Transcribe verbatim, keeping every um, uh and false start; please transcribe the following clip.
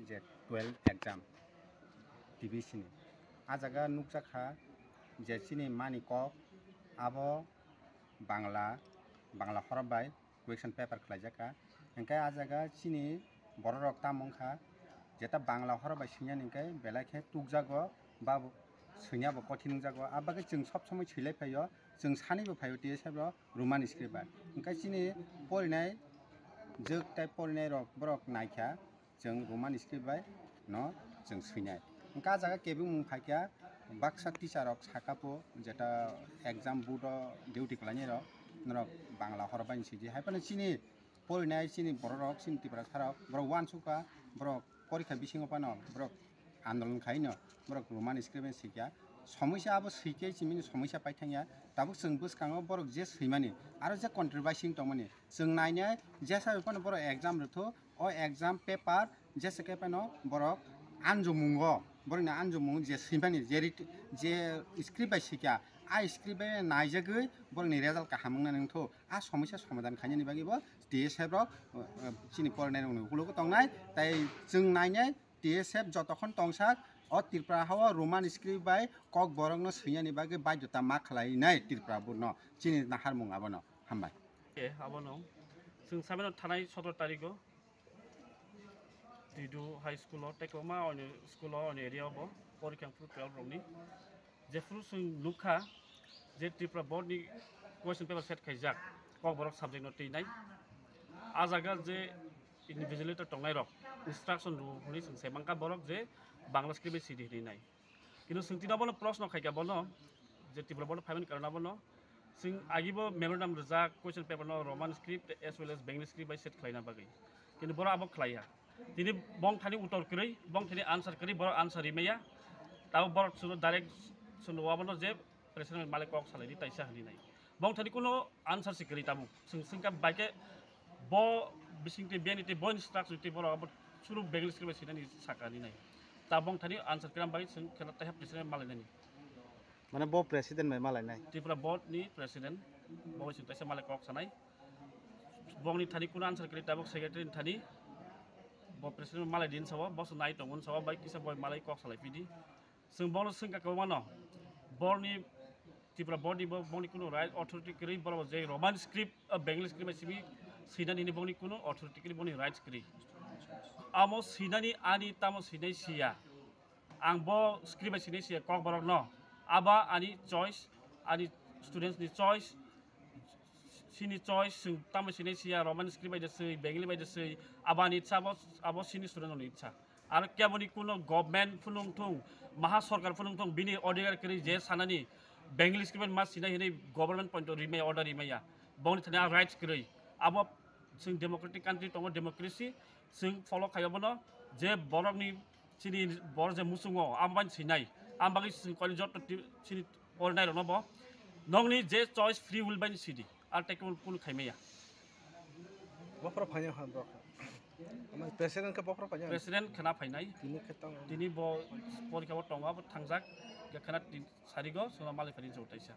je twelve exam T B C ni. A jaga nukjak kha je chini mani kok abo Bangla, Bangla horop bai question paper khlaijak kha. Hinkhe a jaga chini bororok tamo wngkha, jeta Bangla horop bai swinani hinkhe belai khe tukjago, ba bo swinabo kothin wngjago. A bagwi chwng sob somoi swilai phaio, chwng sanibo phaio T S F rok Roman script bai. Hinkhe chini porinai jwk tai porinai rok borok naikha, chwng Roman script bai no chwng swinai. Hinkhe a jaga kebengmung phaikha, baksa teacher rok sakapo jeta exam board o duty khlainai rok, norok Bangla horop bai swidi. Haiphano chini porinai chini bororok, chini Tiprasa rok, borok uansukha, borok porikha bisingo phano borok andolon khaino, borok Roman script bai swikha. Somoisa abo swikhe chimini somoisa paithangya. Tabuk chwng bwskango borok je swimani, aro je controversy tongmani, chwng nainai jesa phano borok exam rwthu, o exam paper jesa khe phano borok anjumungo, borokni anjumung je swimani, je rit-, je script bai swikha, a script bai naijagwi borokni result kaham wngna nangthu. A somoisa somadhan khainani bagwi bo T S F rok, uh, uh, chini porinai rokni ukologo tongnai, tai chwng nainai T S F jotokhon tongsak o Tripura hao Roman script bai kok borokno swinani bagwi baidhota ma khlainai Tripura board no, chini naharmung abono. Hambai. E, abono. Chwng sabino thanai sotoro tarikgo Didu High School o, tei kwbangma onyo school o, onyo area o bo porikha phuru twelve rokni. Jephuru chwng nukha je Tripura board ni question paper set khaijak, Kokborok subject no twi nai. A jaga je invigilator tongnai rok instruction rw hwnwi chwng sai mankha borok je Bangla script bai sidi hwnwi nai. Kintu chwng tini abono proshno khaikha bono je Tripura board phaimani karon abono chwng agibo memorandum rijak question paper no Roman script as well as Bengali script bai set khlaina bagwi. Kintu borok abo khlaiya. Tini bong thani uttor kwrwi, bong thani answer kwrwi, borok answer rimaya. Tabo borok chwngno direct chwngno abono je president malik kok salai di taisa hwnwi nai. Bong thani kuno answer se kwrwi tabuk. Chwng chwngkha bai khe bo bising twi biyani twi bo instruction twi borok abo suru Bengali script bai swinani sakani nai. Ta bong thani answer kwrwi bai chwng khela taiha president malai nani. Mane bo president bai malai nai. Tripura board ni president bo bai chwng taisa malai kok sanai. Bongni thani kuno answer kwrwi tabuk secretary ni thani bo president malai din sabo, bo se nai tongo sabo bai kisa boi malai kok salai pidi. Chwng bono swngkha kwbangmano, borni Tripura board ni bo bongni kuno right authority kwrwi, borok je Roman script, uh, Bengali script bai simi swinani hwnwi bongni kuno authority kwrwi, boni rights kwrwi. Amo swinani ani tamo swinai siya. Ang bo script bai swinai siya Kokborok no. Aba ani choice, ani students ni choice, sini choice, chwng tamo swinai siya, Roman script bai de swi, Bengali bai de swi, aba ani itsa, abo, abo sini student ni itsa. Aro keboni kuno government phunung thung, maha sorkar phunung thung, bini odhikar kwrwi je sanani Bengali script ma sinai hinwi government point rimaya, order rimaya. Bongni thani a rights kwrwi. Abo chwng democratic country tongo, democracy. Chwng follow khai abono je borokni chini bor je muchungo, amo bai sinai. Am bagwi chwng koni jotto ti-, chini ornai rokno bo. Nokni je choice free will bai sidi. Ar tei kunu kunu khaimaya. Bophoro phainai ha bro. Ama president khe bophoro phainai. President khana phainai. Tini khe tong. Tini bo porikha bo tongo, bo thangjak. Khe khana tin sarigo, sona malai phani jor taisa.